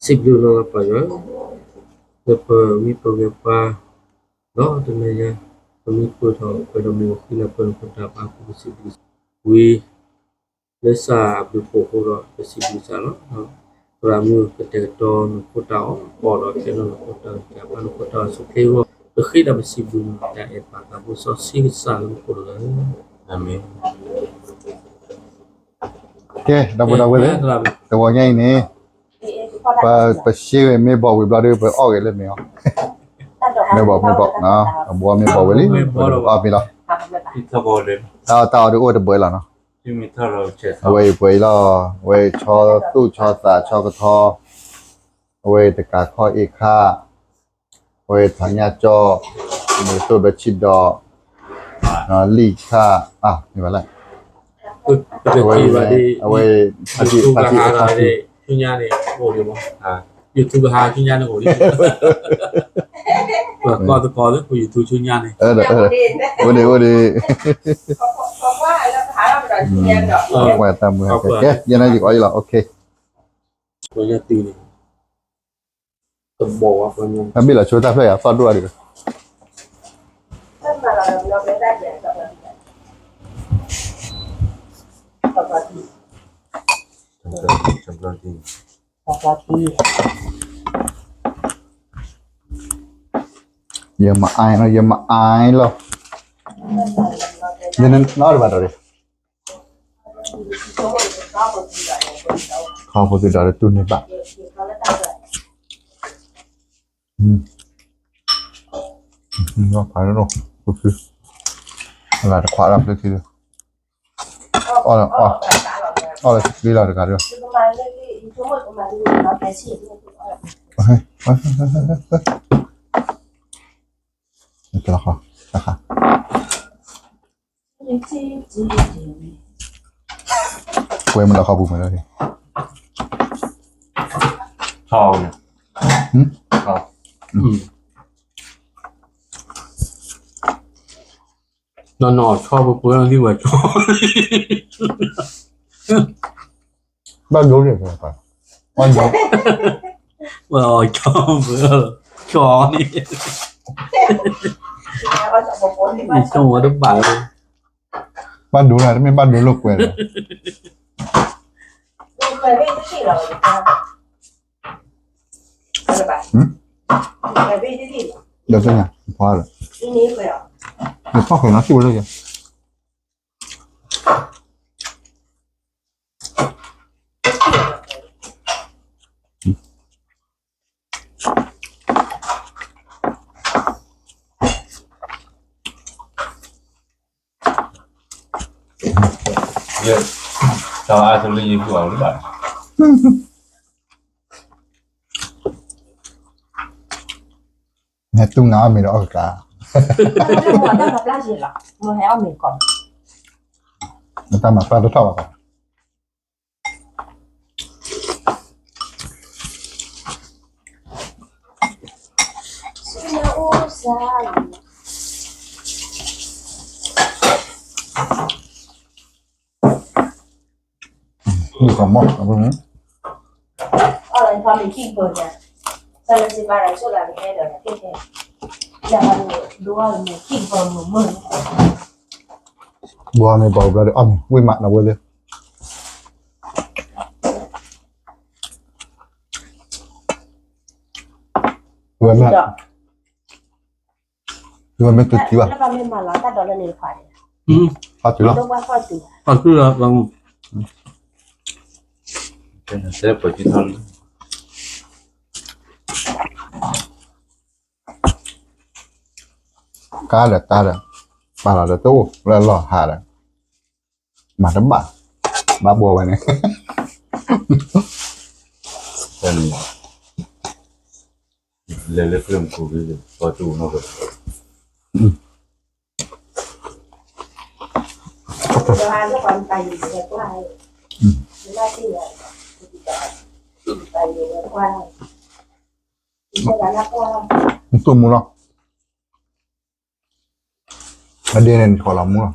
စံးဘျုးလီၤပၢ်ယွၤ, လၢပဂံၢ်ပဂဲၤပှၤ ဒီးတနံၤညါ ပမ့ၢ်ပၢၢ်ထီၣ်ပှဲၤဒီးမ့ၢ်အိၣ်ဃံလၤပၢၢ်နခိၣ်တၢ်ဘါ ပစံးဘျုးဝံၤ လၢစၢ်အဘျုးဖှိၣ်အဃိဒီး ပစံးဘျုးစၢ်လီၤ. သရၣ်မုၣ်ကတဲာ်ကတီၤနခိၣ်တၢ်အီၣ် ပအီၣ်ဒီးကဲထီၣ်နခိၣ်တၢ်အီၣ် ကဘၣ်နခိၣ်တၢ်အီၣ်ဆူၣ်ချ့အဂီၢ် ပဃ့ဒီးပစံးဘျုးနတၢ်အဲၣ်ပၢ်သးဘိစီဆှံကစၢ်လၢမူခိၣ်တဂၤလၢ အၤမ့ၣ်. ကဲ ဒီပုၢ်ဒီဝဲၢ်သ့ၣ်, တဂီၤညါအံၤန့ၣ် ပ ပရှဲဂ့ၤမ့ၢ်ဘီဝံၤဘျီဒီး ပအီၣ်ဂ့ၤလၢမ့ၤအီၤ, မ့ၢ်ဘီမ့ၢ်ဘီ, အဘီမ့ၢ်ဘီဝံၤလံ ပအီၣ်မ့ၤလီၤ. တၢ်အီၣ်တၢ်အီဒုးအိၣ်တဘၢလီၤနီၤ, အဝဲအံၤပှဲၤအံၤလီၤ, အဝဲဆီသူၣ်ဆီသးဆီကထီ, အဝဲတကးခီၣ်အ့ၣ်ခါ, အဝဲထီညၣ်ကၠီၣ်, မ့ၢ်သိၣ်ဘၢဆံၣ်ဒီး, လံၣ်ခါ, မ့ၢ်ဘၣ်လဲၣ်, အဝဲ, အဝဲ, ဆူညါန့ၣ်အိၣ်လံမး, YouTube ဟါဆူညါန့ၣ်အိၣ်လံ, ပကီၢ်သကိးလၢပ YouTube ဆူညါန့ၣ်, အိၣ်ဒံး အိၣ်ဒံး, ပှၤတၢ်မုာ်ဟဲကဲ ကဲ ယဲန့ၣ်ယကအီၣ်အံၤလီၤ okay. ပှၤညါတုၤန့ၣ် တဘီၣ်ဝဲပှၤညါန့ၣ် အဘ့ၣ်လီၤဆိတၢ်ဖျၢၣ်ယၤ သီၣ်ဒိၣ်အါဒံး ယမၤအါလီၤ ယမၤအါလီၤ, ယနအီၣ်တဘၣ်ဒီး ခီဖိသုဒီးတူၢ်န့ၢ်ဘၣ်, ဖးဒိၣ်, အလၤတခွးလၢဖျၢၣ်ခံဒီး, အီၣ်လၢ, အီၣ်လၢသ့လီၤတဂၤဒီး, တခါ ကွဲမလီၤခီပူၤမးလီၤ, ထီၣ်န့ၣ်, နီၢ်နီၢ်ဆီပှဲၤပှဲၤလံဝဲဆီ, ဘၣ်ဒိန့ၣ်, ဘၣ်ဒိ, ဝဲအီၤဆီပှဲၤ, ဆီန့ၣ်, ဆီဝဲတဘၣ်လၢ ဘၣ်ဒိလၢ တမ့ၢ်ဘၣ်ဒိလိာ်ကွဲလၢၤ, ဒီးသ့ၣ်ညါ, ဖီလၢ, နဖီၣ်ဃုာ်နီၤ ထံၣ်ဝဲလၢယၤ ယတၢ်အါတလၢယဟူအီၤလၢဘၣ်, ဟဲတူၢ်နၤအီၣ်မ့ၤဒီးအီၣ်ကကါ, တၢ်မၤပျၢ်တထီၣ်ဘၣ်, ဘီမ့ၢ်ဘီဘျီဒီး အီၣ်မ့ၤ ဝံၣ်မးနီၤဝဲလၢ ဝဲမ့ၢ်, ဝဲမ့ၢ်တသံဘၣ်, ဟီတုၤလီၤ, ကါဒီးတၢ်ဒီး ပာ်လီၤဒီးတအိၣ်လၢလီၢ်ဟးဒီး မၤတဘၣ်, ဘၣ်ဘှီဝဲန့ၣ်, လဲၤလၢကျဲမုၢ်ခိၣ်ဂ့ၤ ပှၤတအိၣ်နီတဂၤ. နသူၣ်မူလီၤ, အဒဲန့ၣ်နထီၣ်လီၤမူလီၤ.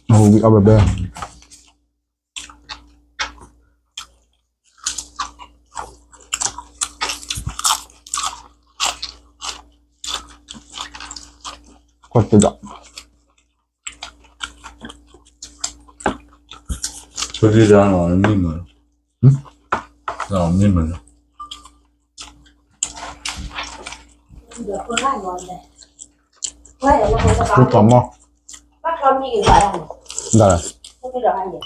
ဝံအီၣ်ဘဲဘဲ ကွၢ်တဒီး ပဒံဒၣ်နီၤမံမၤ နီၤမံမၤ ပကီၢ်မီၢ် ဒၣ်လဲၣ်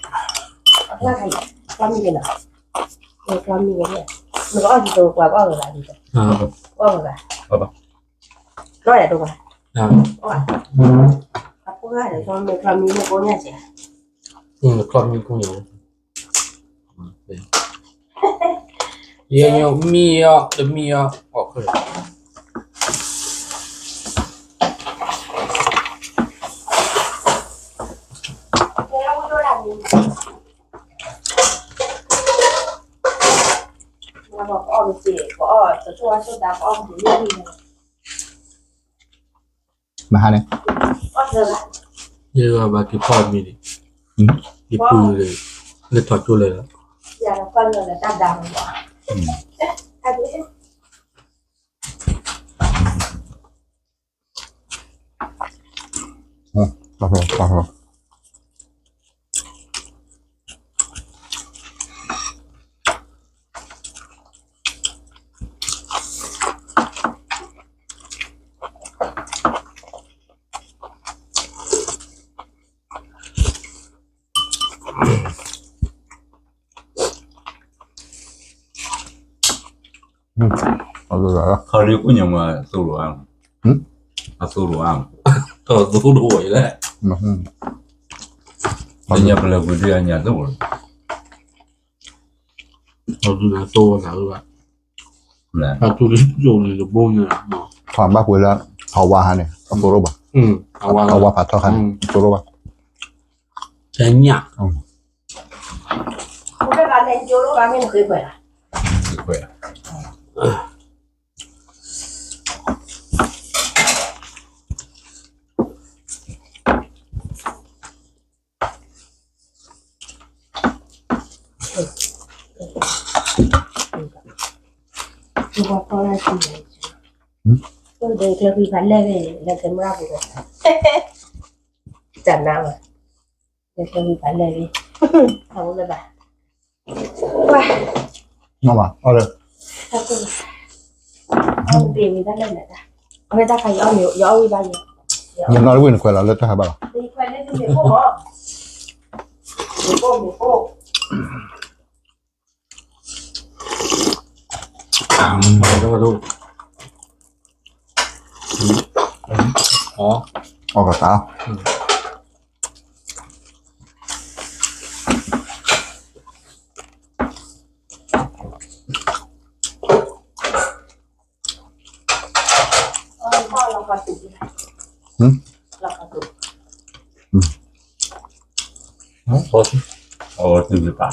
အဖိၣ်ဃၢ်ဒီး မ့ၢ်ကျီမံကိးညါစ့ၢ်, မ့ၢ်ကျီမံကိးညါ, ယမံအီၤ တမံအီၤ အီၣ်ခဲလၢာ်. မဟါန့ၣ် ယဘၣ်က့ၤဖီၣ်မံၤန့ၣ် ယပုၢ်လၢ လၢထီၣ်ကၠိလဲၣ်လီၤ. ခီဒုကညမၤသိၣ်လိာ်အါ, အသိၣ်လိာ်အါ, တသိၣ်လိာ်ဝဲလဲၣ်, ညပလၢကွံာ်ဒုအညသိၣ်လိာ်, အသိၣ်လိာ်နၤဘၣ်, အသိၣ်လိာ်န့ၣ်တဘိန့ၣ်, ထီၣ်ဘၣ်ပှဲၤလၢ ထီၣ်ဝါဟါန့ၣ် အသိၣ်လိာ်ဘၣ်, ထီၣ်ဝါဖးထီခါန့ၣ် အသိၣ်လိာ်ဘၣ်, တညၣ် ကျၢၤဃံဖးလဲၢ်ဘၣ်, တၢ်နါဘၣ်, ကျၢၤဃံဖးလဲၢ်ဘၣ်, အဝဲဘၣ်, ဝါ, နီၢ်ဘၣ်, အီၣ်လၢ အဝဲတၢ်ခါအံၤအီၣ်မ့ၤ, ယအီၣ်ဝံၣ်ဘၣ်ယၤ, ယနီၢ်တဝံၣ်နခွဲးလီၤလၢတၢ်ဟးဘၣ်လီၤ. အီၣ်ကသး အဝဲသ့ၣ်ပာ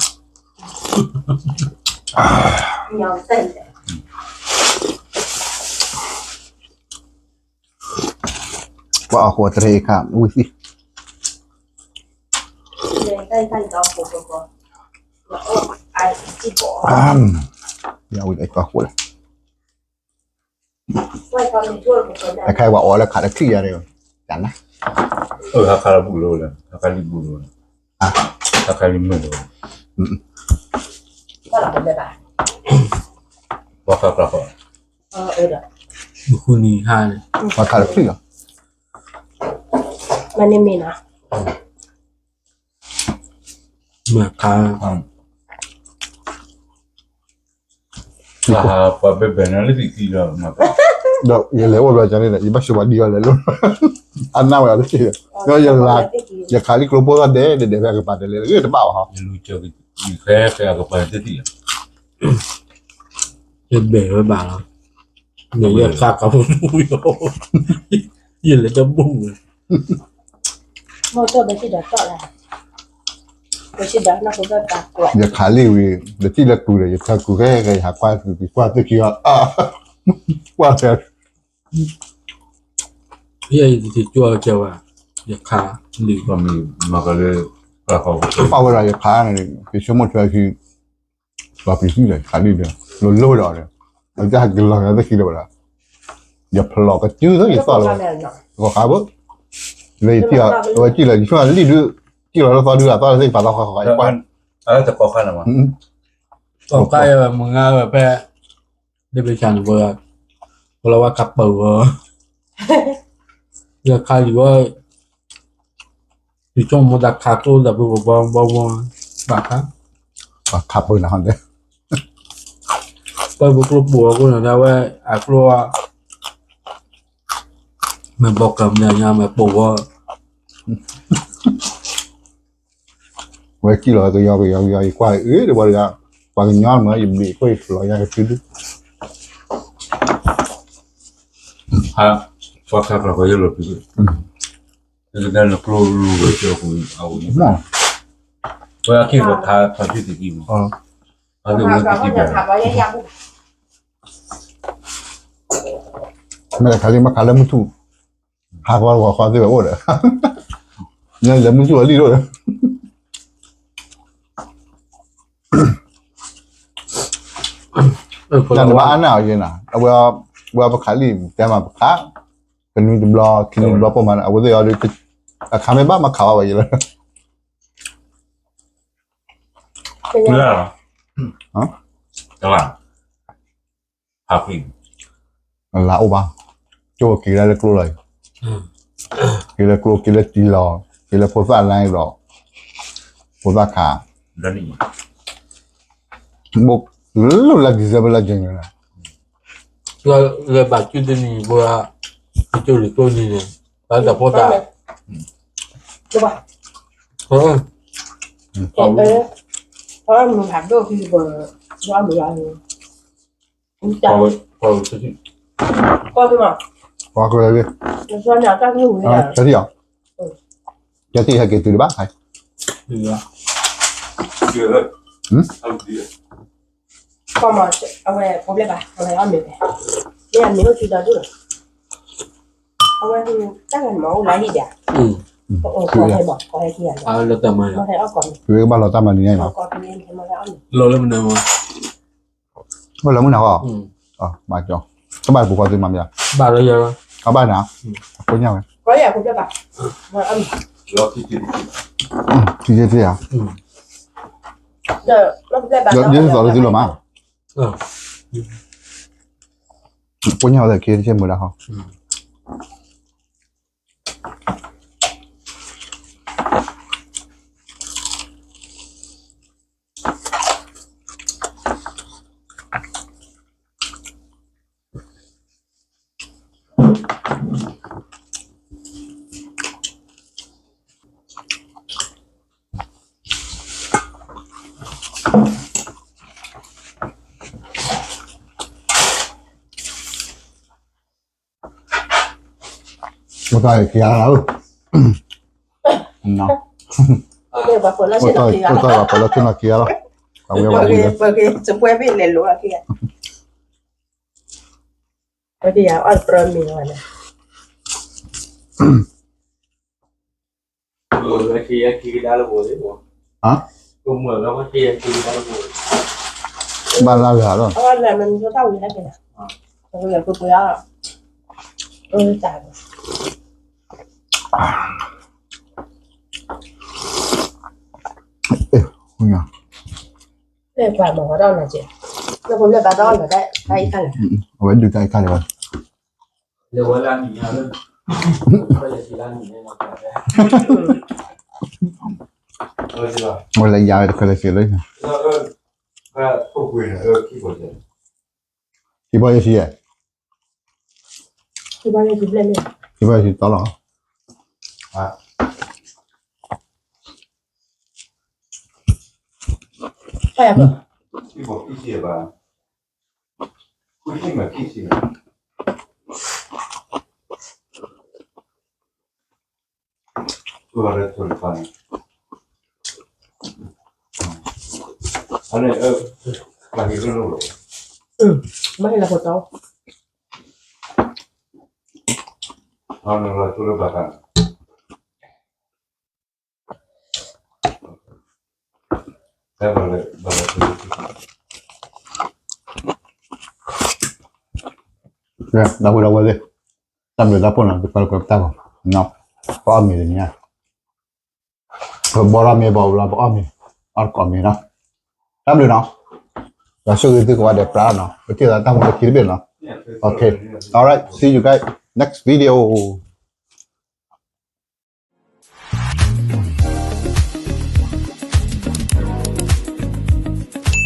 ် ပှၤအီၣ်ဃိးတရံးအခါ ဝံၣ်သံ, ယဝံၣ်အီၣ်ဃိးလဲၣ်, တခါပှၤအီၣ်လၢခးတချံၣ်ယၤန့ၣ်, တၢ်နါ, ဟးခါလၢဘူၣ်လိၤလၢ ဟးခါလံဘူၣ်လိၤလၢ, ဟးခါလံမုၢ်လိၤ, ပှၤခါကျါဃီ, ဃုနံၤဟါန့ၣ် ပှၤခါတချံၣ်လီၤ, မ့ၢ်န့ၣ်မ့ၢ်နီၤ, မ့ၢ်ခါ ပှၤဘဲဘဲနၤလၢသံၣ်ခံလီၤ, ဒီးယလဲၤအိၣ်ဘျီကန့ၣ်ဒီး ယဘၣ်ဆိပှၤဒံးအီၤလဲၤလိၤ, အနၢ်ဝဲအီၤလၢသ့ၣ်, ဒီးယလၤ, ယခးလံကျိဖိသီၣ်ဒဲးဒဲးဒဲးဖဲအကပၤတလဲၤဂ့ၤတဘၣ်ဘၣ်ဟီ, ယလူၤကၢၤဖဲအကပၤတသ့ၣ်လီၤ, ယဘဲဝဲဘၣ်လီၤ, မ့ၢ်ယခါကပူၤယိ, ယလဲၤတဘူၣ်ဝဲ, မ့ၢ်တဘဲသ့ၣ်ဒီးတီၢ်လၢ ယခးလံာ်ဝံၤ ယထံၣ်လၢကုၤဒီး ယထၢကုၤခဲ ယဟးကွၢ်သုးက့ၤ ကွၢ်သုးက့ၤအီၤ ကွၢ်ဖဲ ယဲယတထံၣ်ကၠီကဲဝဲ ယခးလံာ် ပာ်ဝဲဒၣ်ယခးန့ၣ် ယဆိကမိၣ်ထွဲခံ ပှၤပျံၤသံဒီး ယခးလံာ်ဒီး လိၤလိၤဝဲဒီး အတၢ်ဟဲက့ၤလီၤက့ၤသ့ၣ်ခံဒီးဝဲဒၣ် ယဖျိးကစုသ့ၣ်ယသီၣ်လီၤဝဲ ကီၢ်ခါဘိ လၢယထံၣ်အီၤ အဝဲစံၣ်လီၤ ယဆိကမိၣ်လံာ်ဒုး စံၣ်လီၤလၢသီဒုးအသီၣ်လၢသ့ၣ်ကပာ်သီခါခါ ကီၢ်ခါမုၢ်ငါဝဲဖဲ လၢဘ့ၣ်ဆၣ်န့ၣ် ပလီၤဝဲခးပၢၤဝဲ လၢခါလံာ်ဝဲ ယဆိကမိၣ်တၢ်ခးကျိသးဖုပဘီဘီဘီ ဘၣ်ခါ ခးပၢၤနၤဟီၣ်ဒဲး ပၢ်ပကျိပူၤအီၤကိးနၤဒၣ်ဝဲ အကျိ မ့ၢ်ဘီကၢၤမ့ၢ်ညါမ့ၢ်ပိာ်ဝဲ ဝဲစံၣ်လီၤကယီကယီကယီ ယကွၢ်အၢတဘီတဂၤ ပှၤကညီမ့ၢ်ယဘ့ၣ်ခိၣ်ယဖျိးယၤကစုဒု ပှၤခးကျီၤကယီလီၤပံၤ နကျိလူၤဝဲကၠီပူၤ အဝဲ ဝဲအက့ၢ်လီၤခါခါစုတကံမး အက့ၢ်ဝဲကတံၢ်ဘၣ် မ့ၢ်တခါလံ မ့ၢ်ခါလၢမုၢ်ထူၣ် ဟးကွၢ်ကွၢ်ကွၢ်သ့ၣ်ဝဲအိၣ်ဒီး လၢမုၢ်ထူၣ်အလံၢ်ဒိၣ်ဒီး တၢ်နဘၣ်အါန့ၢ်အီၤယဲနၤ အဝဲ ဝဲပခးလံာ် တဲမးပခး တနွံတဘျီ ခံနွံတဘျီပိာ်မး အဝဲသ့ၣ်အီၤဒုး အခါမ့ၢ်ဘၣ်မၤခးဘၣ်ဝဲယဲလၢ လၢ လၢအိၣ်ဘၣ် ကၠိက့ၤလၢကျိလီၤ က့ၤလၢကျိ က့ၤလၢတံၢ်လီၤ က့ၤလၢဖိသၣ်လါဒီး ဖိသၣ်ခါ ဘိၣ်လၢ December လၢ January လၢ လၢဘၣ်ကုတနံၤပှၤ ကၠိလံၤကျိနံၤန့ၣ် ဘၣ်တၢ်ဖိသၣ် ပှၤကလၢ ကၠီထံၣ်အီၤ ကၠီထံၣ်ဟဲက့ၤတုၤတဘၣ် အဝဲ ပဘၣ် အဝဲအီၣ်မ့ၤဝဲ မ့ၢ်အမ့ၤအိၣ်စုဒီဒူၣ်လီၤ အဝဲတၢ်ဂၤမၤအိၣ်လါဟံၣ်ဒၣ် ကဟဲဘၣ် ကဟဲခံဂၤလီၤ မ့ၢ်ဟဲအီၣ်ကီၢ်မ့ၤ ကဘၣ်လီၤတၢ်မၤနံၤညါအံၤမး လီၤလၢမနုၤမး အိၣ်လၢမုၢ်နၤဃီ ဘၣ်ကၠီ ကဘၣ်ပူၤဃီသုမၤမ့ၢ် ဘၣ်လၢယၤ အဘၣ်နၤ အဖိညါဝဲ ထံၣ်ထံၣ်ထံၣ်ဧါ ယဲသိးလၢသုလီၤမး ဖိညါဝဲလၢခံတဆ့မုၢ်ဒၣ်ဃီ အိၣ်တၢ်ခံဂၤလီၤ အိၣ်တၢ်ဝဲပှၤလၢဆ့ၣ်နီၤခံဂၤလီၤ အဝဲဝဲ ဝဲဒ်ယၤအီၣ်တပြၢမံၤဝဲန့ၣ် ဘၣ်လၢဂၤလီၤ အဝဲလဲၤမ့ၢ်တၢ်ဝံၤလၢက့ၤ ပပှ့ၤအီၣ် အဝဲဒုးတၢ်အံၤခါလၢၤဘၣ် ဝဲလဲၤယၤဝဲတဖဲလဲၣ်စ့ၢ်လၢ ခံဘီယဲၢ်ဆံယဲၢ် ခံဘီယဲၢ်ဆံတီလီၤ ခံဘီယဲၢ်ဆံဘျဲၣ်န့ၣ် ခံဘီယဲၢ်ဆံတီလီၤ အဝဲလဲၤထိၣ်တဖၣ်န့ၣ် အန့ၣ်, ဘၣ်ဟ့ၣ်လီၤဖိတီ, ဘၣ်ဟ့ၣ်လီၤဖိတီ, အန့ၣ်လီၤဆိလၢဘၣ်တၢ်, ဒီပုၢ်ဒီဝဲၢ်သ့ၣ်, တၢ်ဘျုးတၢ်ဖှိၣ်နီၤ, ပကွၢ်လၢပတၢ်ဂီၤ, ပအီၣ်မ့ၤတနံၤညါ, ပဘီထီၣ်မ့ၤဘၣ်အိၣ်လီၤ ပအီၣ်မ့ၤ, အီၣ်တကိးမ့ၤနီၤ, တၢ်ဘျုးနီၤ, ဒီးဆိၣ်ဂ့ၤသုကိးဂၤဒဲးပြးနီၤ, ပထံၣ်သးတၢ်မူတခံတဘ့ၣ်နီၤ, okay, alright, see you guys next video.